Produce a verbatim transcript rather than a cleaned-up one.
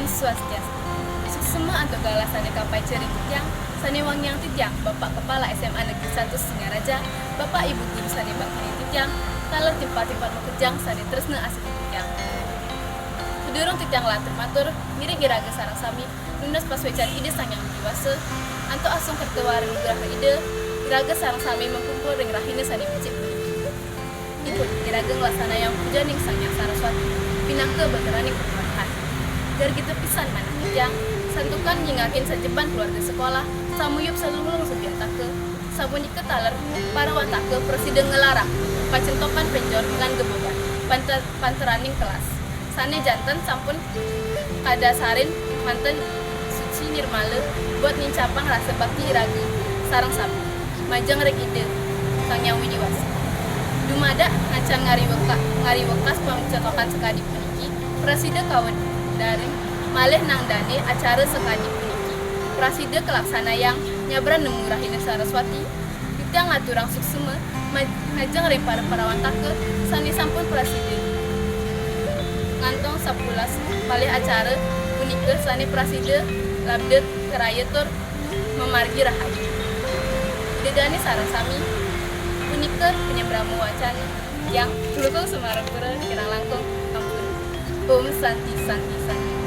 Swastiastu. Suksma antuk galah sane kapaica ring titiang, sane wangiang titiang, Bapak Kepala S M A Negeri satu Singaraja, Bapak Ibu Guru sane bakti ring titiang, taler timpal-timpal makejang sane tresna asih ring titiang. Sadurung titiang nglantur matur, ngiring iraga sareng sami nunas pasuecan Ida Sang Hyang Widi Wasa, antuk asung kerta wara nugraha Ida, iraga sareng sami makumpul ring rahina sane becik puniki. Ipun, iraga nglaksanayang pujaning Sang Hyang Saraswati, pinaka bataraning pangarahan. Gargita pisan manah titiang, santukan nyingakin sajeban keluarga sekolah, samuyup salunglung sabiataka, sapunika taler parawantaka prasida nglarang pacentokan penjor lan gebeban panta-, pantaraning kelas. Sane janten sampun kadasarin manten suci nirmala buat nincapang rasa bakti iraga sareng sami majeng ring Ida Sang Hyang Widi Wasa. Dumadak ngariweka-, ngariwekas pacentokan sakadi puniki, prasida kawedaren malih nangdanin acara sakadi puniki. Prasida kalaksanayang nyabran nemu rahina Saraswati, titiang ngaturang suksma ma-, majeng ring para parawantaka sane sampun prasida ngantong sapulas malih acara punika sane prasida labda karaya tur mamargi rahayu. Ida dane sareng sami, punika panyembrama wacana titiang, Glukung Semarapura, kirang langkung ampun. Om Santi, Santi, Santi.